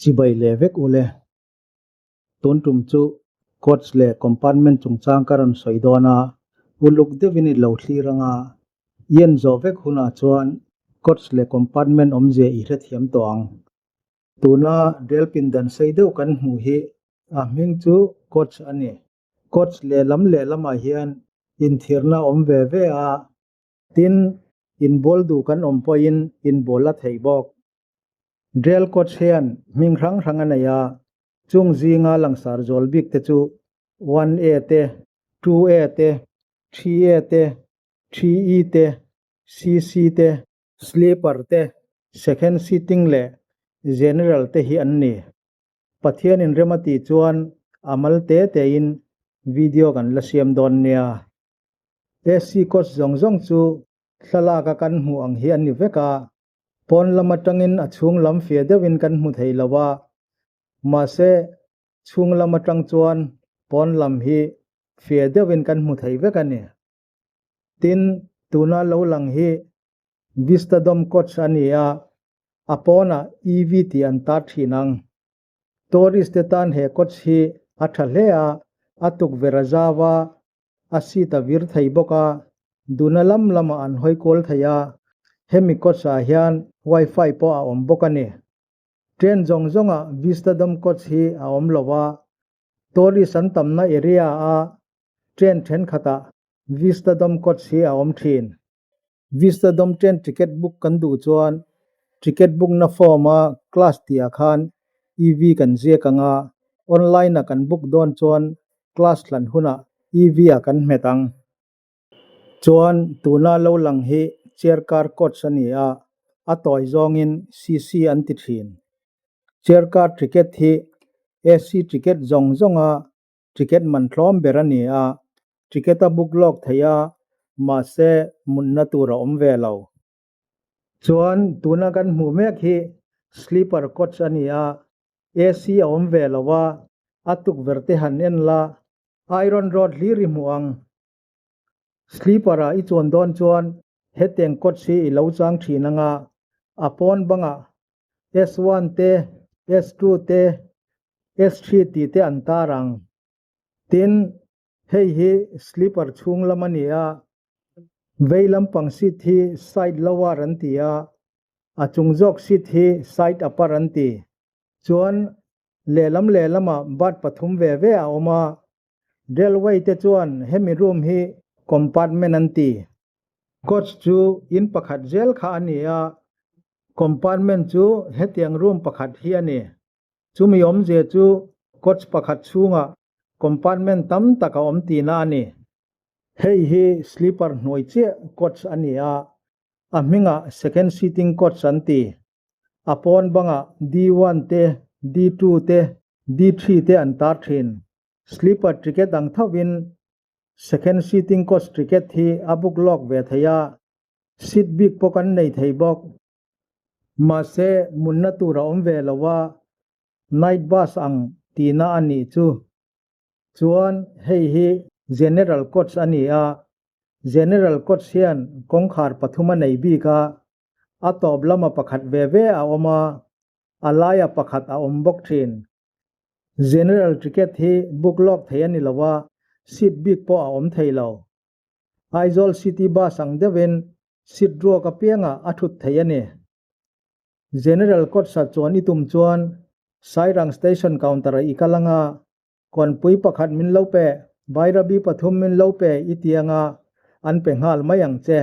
Chibai leh vek ule. Tun tum chu coach leh compartment chungchang ka rawn sawi dawn a, uluk deuhin i lo thlir anga i en zawh vek hunah chuan coach leh compartment awmzia i hrethiam tawh ang. Tuna rel pindan sei deuh kan hmuh hi a hming chu coach a ni. Coach lehlam lehlamah hian inthirna a awm ve ve a, tin, inbual duh kan awm pawhin inbual a theih bawk. Rel coach hian hming hrang hrang a nei a, chung zinga langsar zual bik te chu 1A te, 2A te, 3A te, 3E te, CC te, Sleeper te, Second Seating leh General te hi an ni. Pathianin rem a tih chuan a mal te tein video kan la siam dawn nia. AC coach zawng zawng chu thlalak a kan hmuh ang hi an ni vek a, pawn lam atangin a chhung lam fia deuhin kan hmu thei lo a, mahse chhung lam atang chuan pawn lam hi fia deuhin kan hmu thei vek a ni. Tin, tuna lo lang hi Vistadome coach a ni a, a pawnah EV tih an tar thin ang. Tourist te tan he coach hi a tha hle a, a tukverh a zau a, a seat a vir thei bawk a, duna lam lamah an hawi kual thei a, hemi coach ah hian wifi pawh a awm bawk a ni. Train zawng zawngah Vistadome coach hi a awm lo a, tourist an tamna area a train thenkhatah Vistadome coach hi a awm thin. Vistadome train ticket book kan duh chuan ticket book na form a class tih ah khan EV kan ziak ang a, online a kan book dawn chuan class hlan hunah EV ah kan hmet ang. Chuan tuna lo lang hi chair car coach a ni a, a tawi zawngin CC an ti thin. Chair car ticket hi AC ticket zawng zawnga Ticket man tlawm ber a ni a, ticket a book lawk theih a, mahse munna tur a awm ve lo. Chuan tuna kan hmuh mek hi sleeper coach a ni a, AC a awm ve lo a, a tukverh te han en la, iron rod hlir i hmuh ang. Sleeper ah i chuan dawn chuan hetiang coach hi i lo chang thin anga, a pawn bangah S1 te, S2 te, S3 tih te an tar ang. Tin, hei hi sleeper chhung lam a ni a, vei lampang seat hi side lower an ti a, a chung zawk seat hi side upper an ti. Chuan, lehlam lehlamah berth pathum ve ve a awm a, railway te chuan hemi room hi compartment an ti. Coach chu in pakhat zel kha a ni a, compartment chu hetiang room pakhat hi a ni. Chumi awmzia chu coach pakhat chhungah compartment tam tak a awm tihna a ni. Hei hi sleeper hnuai chiah coach a ni a, a hmingah second seating coach an ti. A pawn bangah D1 te, D2 te, D3 te an tar thin. Sleeper ticket ang thovin second seating coach ticket hi a book lawk ve thei a, seat bik pawh kan nei thei bawk. Mahse, munna tur a awm ve lo a, night bus ang tihna a nih chu. Chuan hei hi General Coach a ni a, General Coach hian kawngkhar pathum a nei bik a, a tawp lama pakhat ve ve a awm a, a laia pakhat a awm bawk thin. General ticket hi book lawk thei a ni lo a, seat bik pawh a awm thei lo. Aizawl City Bus ang deuhin seat ruak apiangah a thut thei a ni. General Coach-a chuan i tum chuan Sairang Station counter-a i kal anga kawnpui pakhat min lo pe, Bairabi pathum min lo pe i ti anga an pe nghal mai ang che.